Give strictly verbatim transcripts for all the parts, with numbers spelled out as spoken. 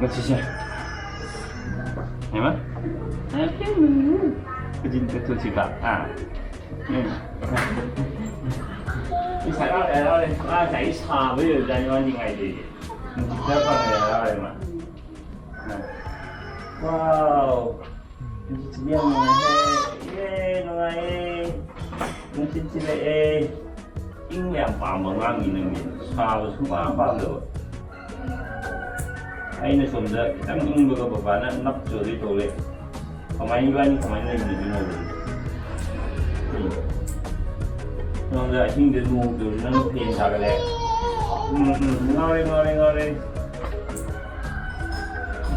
ꯆꯠꯁꯤꯁꯦ꯫ ꯍꯩꯃꯥ꯫ ꯀꯔꯤꯝꯇ ꯊꯨꯁꯤꯕ? ꯑꯥ꯫ ꯎꯝ꯫ ꯏꯁ, ꯍꯔꯥꯎꯔꯦ, ꯍꯔꯥꯎꯔꯦ꯫ ꯃꯥ ꯉꯁꯥꯏ ꯁꯥꯕ ꯌꯣꯏꯕꯖꯥꯠꯅꯤ, ꯃꯥ ꯅꯤꯡꯉꯥꯏꯗꯣꯏꯁꯦ꯫ ꯅꯨꯡꯁꯤꯠ ꯈꯔ ꯐꯪꯉꯦ, ꯍꯔꯥꯎꯔꯦ ꯃꯥ꯫ ꯑꯥ꯫ ꯋꯥꯎ꯫ ꯅꯨꯡꯁꯤꯠꯁꯤꯗꯤ ꯌꯥꯝ ꯅꯨꯡꯉꯥꯏꯍꯦ꯫ ꯌꯦ, ꯅꯨꯡꯉꯥꯏꯌꯦ꯫ ꯅꯨꯡꯁꯤꯠ ꯁꯤꯠꯂꯛꯑꯦ꯫ ꯏꯪꯕ ꯌꯥꯝ ꯄꯥꯝꯕ ꯑꯉꯥꯡꯅꯤ ꯅꯪꯗꯤ꯫ ꯁꯥꯕ ꯁꯨꯡꯄꯥꯝ ꯄꯥꯝꯗꯕ꯫ ꯑꯩꯅ ꯁꯣꯝꯗ ꯈꯤꯇꯪ ꯏꯪꯕꯒ ꯕꯕꯥꯅ ꯅꯞ ꯆꯣꯗꯣꯏ ꯇꯧ ꯂꯩ꯫ ꯀꯃꯥꯏꯅ ꯏꯕꯥꯅꯤ ꯀꯃꯥꯏꯅ ꯂꯩꯃꯤꯟꯅꯗꯣꯏꯅꯣ? ꯎꯝ꯫ ꯁꯣꯝꯗ ꯑꯍꯤꯡꯗ ꯅꯣꯡ ꯆꯨꯔꯁꯨ ꯅꯪ ꯐꯦꯟ ꯊꯥꯒꯠꯂꯦ꯫ ꯎꯝ, ꯎꯝ, ꯉꯥꯎꯔꯦ, ꯉꯥꯎꯔꯦ, ꯉꯥꯎꯔꯦ꯫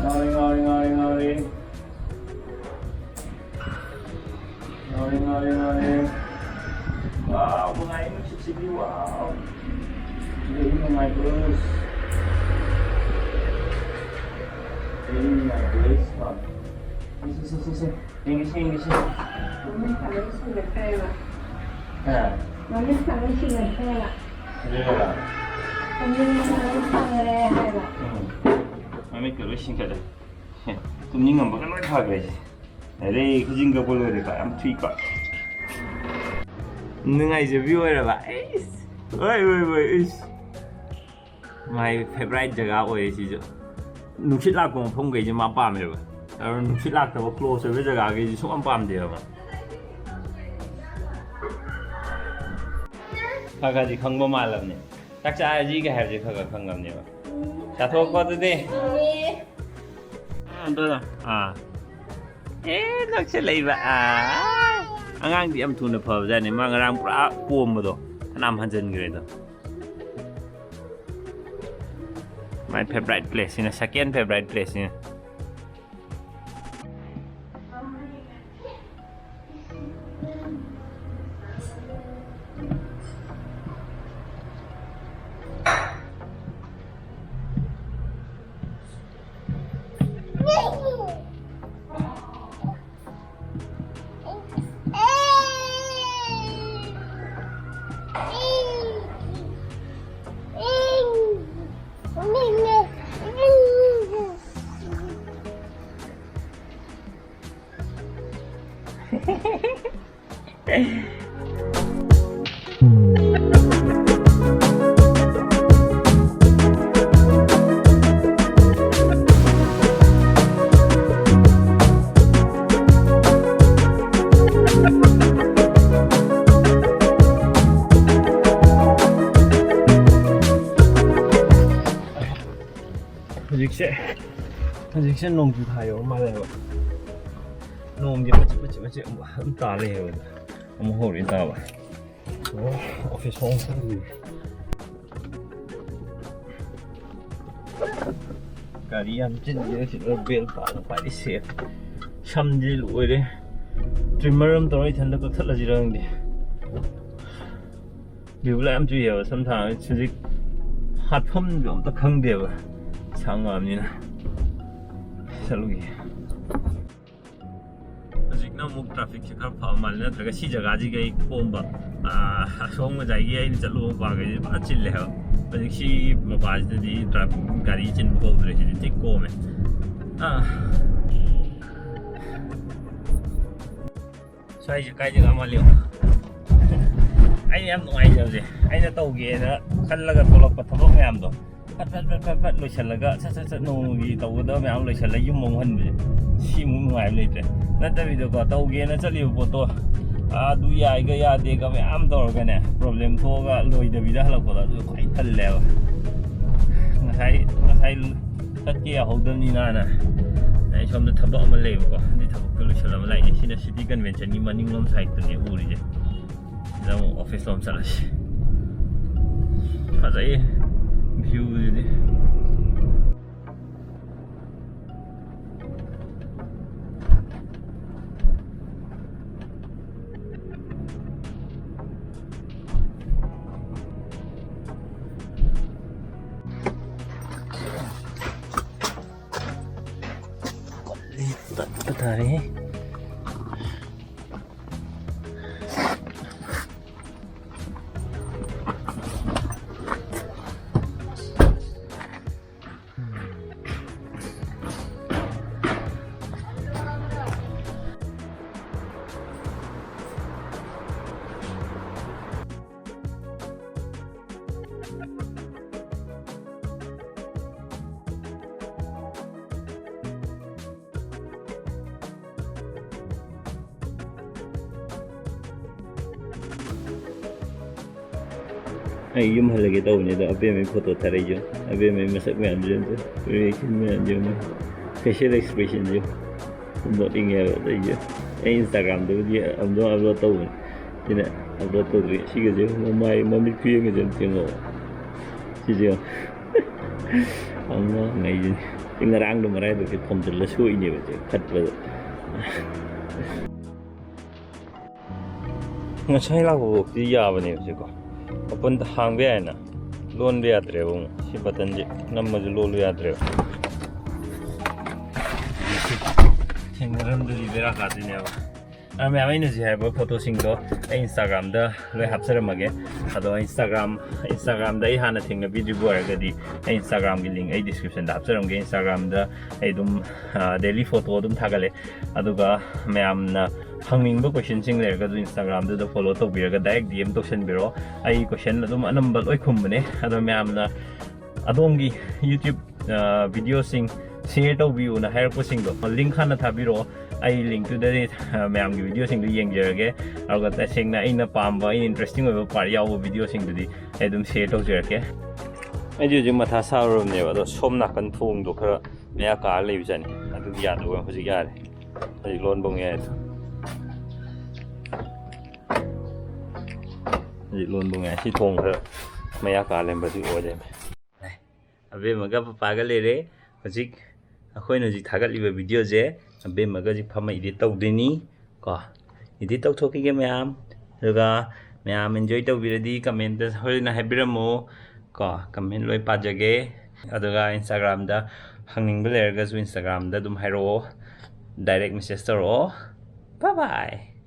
ꯉꯥꯎꯔꯦ, ꯉꯥꯎꯔꯦ, ꯉꯥꯎꯔꯦ, ꯉꯥꯎꯔꯦ꯫ ꯉꯥꯎꯔꯦ, ꯉꯥꯎꯔꯦ, ꯉꯥꯎꯔꯦ꯫ ꯋꯥꯎ, ꯅꯨꯡꯉꯥꯏ, ꯅꯨꯡꯁꯤꯠꯁꯤꯗꯤ, ꯋꯥꯎ꯫ ꯁꯤꯗꯗꯤ ꯅꯨꯡꯉꯥꯏꯕ꯭ꯔꯣ? ꯁꯤꯗꯗꯤ ꯅꯨꯡꯉꯥꯏꯕ꯭ꯔꯣ? ꯁꯦ, ꯁꯦ, ꯁꯦ, ꯁꯦ꯫ ꯌꯦꯡꯒꯦꯁꯦ, ꯌꯦꯡꯒꯦꯁꯦ꯫ ꯃꯃꯤꯠꯀ ꯂꯣꯏ ꯁꯤꯡꯒꯠꯈ꯭ꯔꯦꯕ꯫ ꯍꯥ? ꯃꯃꯤꯠꯀ ꯂꯣꯏ ꯁꯤꯡꯒꯠꯈ꯭ꯔꯦꯕ꯫ ꯑꯗꯨꯔꯕ? ꯇꯨꯝꯅꯤꯡꯕꯅ ꯂꯣꯏ ꯐꯈ꯭ꯔꯦ ꯍꯥꯏꯕ꯫ ꯎꯝ꯫ ꯃꯃꯤꯠꯀ ꯂꯣꯏ ꯁꯤꯡꯒꯠꯂꯦ꯫ ꯇꯨꯝꯅꯤꯡꯉꯝꯕꯒ ꯂꯣꯏ ꯐꯈ꯭ꯔꯦ꯫ ꯑꯔꯦ, ꯈꯨꯖꯤꯟ ꯀꯛꯄ ꯂꯣꯏꯔꯦꯀꯣ, ꯌꯥꯝ ꯊꯨꯏꯀꯣ꯫ ꯅꯨꯡꯉꯥꯏꯖꯕꯤ ꯑꯣꯏꯔꯕ꯫ ꯑꯩꯁ, ꯍꯣꯏ, ꯍꯣꯏ, ꯍꯣꯏ, ꯏꯁ꯫ My favourite ꯖꯒꯥ ꯑꯣꯏꯔꯦ ꯁꯤꯁꯨ꯫ ꯅꯨꯡꯁꯤꯠ ꯂꯥꯛꯄ ꯃꯐꯝꯈꯩꯁꯦ ꯃꯥ ꯄꯥꯝꯃꯦꯕ꯫ ꯑꯗꯨ ꯅꯨꯡꯁꯤꯠ ꯂꯥꯛꯇꯕ close ꯑꯣꯏꯕ ꯖꯒꯥꯈꯩꯁꯦ ꯁꯨꯡꯄꯥꯝ ꯄꯥꯝꯗꯦꯕ ꯃꯥ꯫ ꯈꯔ ꯈꯔꯗꯤ ꯈꯪꯕ ꯃꯥꯜꯂꯕꯅꯦ꯫ ꯆꯥꯛ ꯆꯥꯔꯁꯤꯒ ꯍꯥꯏꯕꯁꯦ ꯈꯔ ꯈꯔ ꯈꯪꯉꯕꯅꯦꯕ꯫ ꯆꯥꯊꯣꯛꯄ ꯑꯗꯨꯗꯤ꯫ ꯑꯥ꯫ ꯑꯦ, ꯅꯛꯁꯦ ꯂꯩꯕ꯫ ꯑꯥ꯫ ꯑꯉꯥꯡꯗꯤ ꯌꯥꯝ ꯊꯨꯅ ꯐꯕꯖꯥꯠꯅꯤ꯫ ꯃꯥ ꯉꯔꯥꯡ ꯄꯨꯔꯥ ꯄꯣꯝꯕꯗꯣ ꯐꯅꯌꯥꯝ ꯍꯟꯖꯤꯟꯈ꯭ꯔꯦꯗꯣ꯫ My favourite place ꯁꯤꯅ, second favourite place ꯁꯤꯅ꯫ ꯍꯧꯖꯤꯛꯁꯦ, ꯍꯧꯖꯤꯛꯁꯦ ꯅꯣꯡꯖꯨ ꯊꯥ ꯌꯧꯔ ꯃꯥꯜꯂꯦꯕ꯫ ꯅꯣꯡꯁꯦ ꯃꯆꯤꯠ ꯃꯆꯤꯠ ꯃꯆꯤꯠ ꯑꯃꯨꯛ ꯑꯗꯨꯝ ꯇꯥ ꯂꯩꯌꯦꯕ꯫ ꯑꯃꯨꯛ ꯍꯧꯔꯛꯑꯦ ꯇꯥꯕ꯫ ꯑꯣ, ꯑꯣꯐꯤꯁ ꯍꯣꯡ ꯆꯠꯂꯤ꯫ ꯒꯥꯔꯤ ꯌꯥꯝ ꯆꯤꯟꯗꯦ ꯁꯤꯗ, ꯕꯦꯜ ꯄꯥꯜꯂ ꯈ꯭ꯋꯥꯏꯗꯩ ꯁꯦꯐ꯫ ꯁꯝꯗꯤ ꯂꯣꯏꯔꯦ꯫ ꯇ꯭ꯔꯤꯝꯃꯔ ꯑꯃ ꯇꯧꯔ ꯏꯊꯟꯗ ꯀꯛꯊꯠꯂꯁꯤꯔ ꯈꯪꯗꯦ꯫ ꯕꯤꯕꯨꯂꯥ ꯌꯥꯝ ꯆꯨꯏꯌꯦꯕ ꯁꯝ ꯊꯥ ꯍꯧꯖꯤꯛ ꯍꯥꯠꯐꯝꯁꯨ ꯑꯝꯇ ꯈꯪꯗꯦꯕ꯫ ꯁꯥꯡꯉꯛꯑꯕꯅꯤꯅ꯫ ꯆꯠꯂꯨꯒꯦ꯫ ꯍꯧꯖꯤꯛꯅ ꯑꯃꯨꯛ ꯇ꯭ꯔꯥꯐꯤꯛꯁꯦ ꯈꯔ ꯐꯕ ꯃꯥꯜꯂꯦ, ꯅꯠꯇ꯭ꯔꯒ ꯁꯤ ꯖꯒꯥꯁꯤꯒ ꯑꯩ ꯀꯣꯝꯕ, ꯑꯥ, ꯑꯁꯣꯝ ꯉꯁꯥꯏꯒꯤ ꯑꯩꯅ ꯆꯠꯂꯨꯕ ꯃꯄꯥꯈꯩꯁꯦ ꯐꯖꯅ ꯆꯤꯜꯂꯦ ꯍꯥꯏꯕ꯫ ꯍꯧꯖꯤꯛ ꯁꯤ ꯃꯄꯥꯁꯤꯗꯗꯤ ꯇ꯭ꯔꯥꯐꯤꯛ, ꯒꯥꯔꯤ ꯆꯤꯟꯕ ꯀꯧꯗ꯭ꯔꯦ, ꯁꯤꯗꯤ ꯊꯤ ꯀꯣꯝꯃꯦ꯫ ꯑꯥ꯫ ꯁ꯭ꯋꯥꯏꯁꯦ ꯀꯥꯏ ꯖꯒꯥ ꯃꯥꯜꯂꯤ ꯌꯦꯡꯉꯣ꯫ ꯑꯩꯅ ꯌꯥꯝ ꯅꯨꯡꯉꯥꯏꯖꯕꯁꯦ, ꯑꯩꯅ ꯇꯧꯒꯦꯅ ꯈꯜꯂꯒ ꯊꯣꯛꯂꯛꯄ ꯊꯕꯛ ꯃꯌꯥꯝꯗꯣ ꯐꯠ ꯐꯠ ꯐꯠ ꯐꯠ ꯐꯠ ꯂꯣꯏꯁꯤꯜꯂꯒ ꯁꯠ ꯁꯠ ꯁꯠ ꯅꯣꯡꯃꯒꯤ ꯇꯧꯒꯗꯕ ꯃꯌꯥꯝ ꯂꯣꯏꯁꯤꯜꯂꯒ ꯌꯨꯝ ꯑꯃꯨꯛ ꯍꯟꯕꯁꯦ, ꯁꯤꯃꯨꯛ ꯅꯨꯡꯉꯥꯏꯕ ꯂꯩꯇ꯭ꯔꯦ꯫ ꯅꯠꯇꯕꯤꯗꯀꯣ, ꯇꯧꯒꯦꯅ ꯆꯠꯂꯤꯕ ꯄꯣꯠꯇꯣ, ꯑꯥ, ꯑꯗꯨ ꯌꯥꯏꯒ ꯌꯥꯗꯦꯒ ꯃꯌꯥꯝ ꯇꯧꯔꯒꯅꯦ, ꯄ꯭ꯔꯣꯕ꯭ꯂꯦꯝ ꯊꯣꯛꯑꯒ ꯂꯣꯏꯗꯕꯤꯗ ꯍꯜꯂꯛꯄꯗꯣ ꯑꯗꯨ ꯈ꯭ꯋꯥꯏ ꯇꯜꯂꯦꯕ꯫ ꯉꯁꯥꯏ, ꯉꯁꯥꯏ ꯆꯠꯀꯦ ꯌꯥꯍꯧꯗꯕꯅꯤꯅꯅ ꯑꯩ ꯁꯣꯝꯗ ꯊꯕꯛ ꯑꯃ ꯂꯩꯕꯀꯣ, ꯑꯗꯨꯏ ꯊꯕꯛꯇꯣ ꯂꯣꯏꯁꯤꯜꯂꯝꯃ ꯂꯥꯛꯏꯅꯦ꯫ ꯁꯤꯅ ꯁꯤꯇꯤ ꯀꯟꯚꯦꯟꯁꯟꯒꯤ ꯃꯅꯤꯡꯂꯣꯝ ꯁꯥꯏꯠꯇꯅꯦ ꯎꯔꯤꯁꯦ꯫ ꯁꯤꯗ ꯑꯃꯨꯛ ꯑꯣꯐꯤꯁ ꯂꯣꯝ ꯆꯠꯂꯁꯤ꯫ ꯐꯖꯩꯌꯦ ꯚ꯭ꯌꯨꯁꯤꯗꯤ꯫ ꯇꯠꯄ ꯇꯥꯔꯦꯍꯦ꯫ ꯑꯩ ꯌꯨꯝ ꯍꯜꯂꯒꯦ ꯇꯧꯕꯅꯤꯗ, ꯑꯕꯦꯝꯃꯩ ꯐꯣꯇꯣ ꯊꯥꯔꯛꯏꯁꯦ꯫ ꯑꯕꯦꯝꯃꯩ ꯃꯁꯛ ꯃꯌꯥꯝꯁꯦ ꯑꯝꯇ, reaction ꯃꯌꯥꯝꯁꯦ ꯌꯦꯡꯉꯨ꯫ Facial expression ꯁꯦ ꯅꯣꯛꯅꯤꯡꯉꯦꯕ ꯑꯩꯁꯦ꯫ ꯑꯩ Instagram ꯗꯕꯨꯗꯤ ꯑꯃꯨꯛꯇꯪ upload ꯇꯧꯕꯅꯤ꯫ ꯁꯤꯅ upload ꯇꯧꯗ꯭ꯔꯤ꯫ ꯁꯤꯒꯁꯦ ꯃꯃꯥꯏ ꯃꯃꯤꯠ ꯈꯨꯌꯦꯡꯒꯁꯦ ꯑꯝꯇ ꯌꯦꯡꯉꯣ꯫ ꯁꯤꯁꯦ ꯌꯦꯡꯉꯣ꯫ ꯑꯉꯥꯡꯉꯩꯁꯤꯅꯦ꯫ ꯁꯤ ꯉꯔꯥꯡꯗꯣ ꯃꯔꯥꯏꯕꯛꯁꯦ ꯊꯣꯝꯖꯤꯜꯂ ꯁꯣꯛꯏꯅꯦꯕ ꯁꯦ ꯈꯠꯄꯗ꯫ ꯉꯁꯥꯏ ꯂꯥꯛꯄꯐꯥꯎꯗꯤ ꯌꯥꯕꯅꯦꯕ ꯁꯤꯀꯣ꯫ Open ꯍꯥꯡꯕ ꯌꯥꯏꯅ꯫ ꯂꯣꯟꯕ ꯌꯥꯗ꯭ꯔꯦꯕ ꯑꯃꯨꯛ꯫ ꯁꯤ button ꯁꯦ ꯅꯝꯃꯁꯨ ꯂꯣꯜꯂꯨ ꯌꯥꯗ꯭ꯔꯦꯕ꯫ ꯊꯦꯡꯅꯔꯝꯗ꯭ꯔꯗꯤ ꯕꯦꯔꯥ ꯀꯥꯗꯣꯏꯅꯦꯕ꯫ ꯑ, ꯃꯌꯥꯝ, ꯑꯩꯅ ꯍꯧꯖꯤꯛ ꯍꯥꯏꯕ ꯐꯣꯇꯣꯁꯤꯡꯗꯣ ꯑꯩ Instagram ꯗ ꯂꯣꯏ ꯍꯥꯞꯆꯔꯝꯃꯒꯦ꯫ ꯑꯗꯣ Instagram, Instagram ꯗ ꯑꯩ ꯍꯥꯟꯅ ꯊꯦꯡꯅꯕꯤꯗ꯭ꯔꯤꯕ ꯑꯣꯏꯔꯒꯗꯤ ꯑꯩ Instagram ꯒꯤ link ꯑꯩ description ꯗ ꯍꯥꯞꯆꯔꯝꯒꯦ꯫ Instagram ꯗ ꯑꯩ ꯑꯗꯨꯝ, ꯑ, daily photo ꯑꯗꯨꯝ ꯊꯥꯒꯠꯂꯦ꯫ ꯑꯗꯨꯒ ꯃꯌꯥꯝꯅ ꯍꯪꯅꯤꯡꯕ question ꯁꯤꯡ ꯂꯩꯔꯒꯁꯨ Instagram ꯗꯨꯗ follow ꯇꯧꯕꯤꯔꯒ direct D M ꯇꯧꯁꯟꯕꯤꯔꯣ꯫ ꯑꯩ question ꯑꯗꯨꯝ ꯑꯅꯝꯕ ꯂꯣꯏ ꯈꯨꯝꯕꯅꯦ꯫ ꯑꯗꯣ ꯃꯌꯥꯝꯅ ꯑꯗꯣꯝꯒꯤ YouTube, ꯑ, video ꯁꯤꯡ share ꯇꯧꯕꯤꯌꯨꯅ ꯍꯥꯏꯔꯛꯄꯁꯤꯡꯗꯣ link ꯍꯥꯟꯅ ꯊꯥꯕꯤꯔꯛꯑꯣ꯫ ꯑꯩ link ꯇꯨꯗꯗꯤ, ꯑ, ꯃꯌꯥꯝꯒꯤ video ꯁꯤꯡꯗꯨ ꯌꯦꯡꯖꯔꯒꯦ꯫ ꯑꯗꯨꯒ ꯇꯁꯦꯡꯅ ꯑꯩꯅ ꯄꯥꯝꯕ, ꯑꯩꯅ interesting ꯑꯣꯏꯕ part ꯌꯥꯎꯕ video ꯁꯤꯡꯗꯨꯗꯤ ꯑꯩ ꯑꯗꯨꯝ share ꯇꯧꯖꯔꯛꯀꯦ꯫ ꯑꯩꯗꯤ ꯍꯧꯖꯤꯛ ꯃꯊꯥ ꯁꯥꯔꯨꯔꯕꯅꯦꯕ, ꯑꯗꯣ ꯁꯣꯝ ꯅꯥꯀꯟ ꯊꯣꯡꯗꯣ ꯈꯔ ꯃꯌꯥ ꯀꯥꯔ ꯂꯩꯕꯖꯥꯠꯅꯤ꯫ ꯑꯗꯨꯗꯤ ꯌꯥꯗꯕ, ꯍꯧꯖꯤꯛ ꯌꯥꯔꯦ꯫ ꯍꯧꯖꯤꯛ ꯂꯣꯟꯕ ꯑꯃꯨꯛ ꯌꯥꯏ꯫ ꯍꯧꯖꯤꯛ ꯂꯣꯟꯕ ꯑꯃꯨꯛ ꯌꯥꯏ꯫ ꯁꯤ ꯊꯣꯡ ꯈꯔ ꯃꯌꯥ ꯀꯥꯔ ꯂꯩꯔꯝꯕ ꯑꯗꯨꯒꯤ ꯑꯣꯏ ꯂꯩꯔꯝꯃꯦ꯫ ꯑꯕꯦꯝꯃꯒ ꯄꯄꯥꯒ ꯂꯩꯔꯦ꯫ ꯍꯧꯖꯤꯛ ꯑꯩꯈꯣꯏꯅ ꯍꯧꯖꯤꯛ ꯊꯥꯒꯠꯂꯤꯕ video ꯁꯦ ꯑꯕꯦꯝꯃꯒ ꯍꯧꯖꯤꯛ ꯐꯝꯃ edit ꯇꯧꯗꯣꯏꯅꯤ ꯀꯣ꯫ Edit ꯇꯧꯊꯣꯛꯈꯤꯒꯦ ꯃꯌꯥꯝ꯫ ꯑꯗꯨꯒ ꯃꯌꯥꯝ enjoy ꯇꯧꯕꯤꯔꯗꯤ comment ꯇ ꯁꯣꯏꯗꯅ ꯍꯥꯏꯕꯤꯔꯝꯃꯨ ꯀꯣ꯫ Comment ꯂꯣꯏ ꯄꯥꯖꯒꯦ꯫ ꯑꯗꯨꯒ Instagram ꯗ ꯍꯪꯅꯤꯡꯕ ꯂꯩꯔꯒꯁꯨ Instagram ꯗ ꯑꯗꯨꯝ ꯍꯥꯏꯔꯛꯑꯣ, direct message ꯇꯧꯔꯛꯑꯣ꯫ Bye bye꯫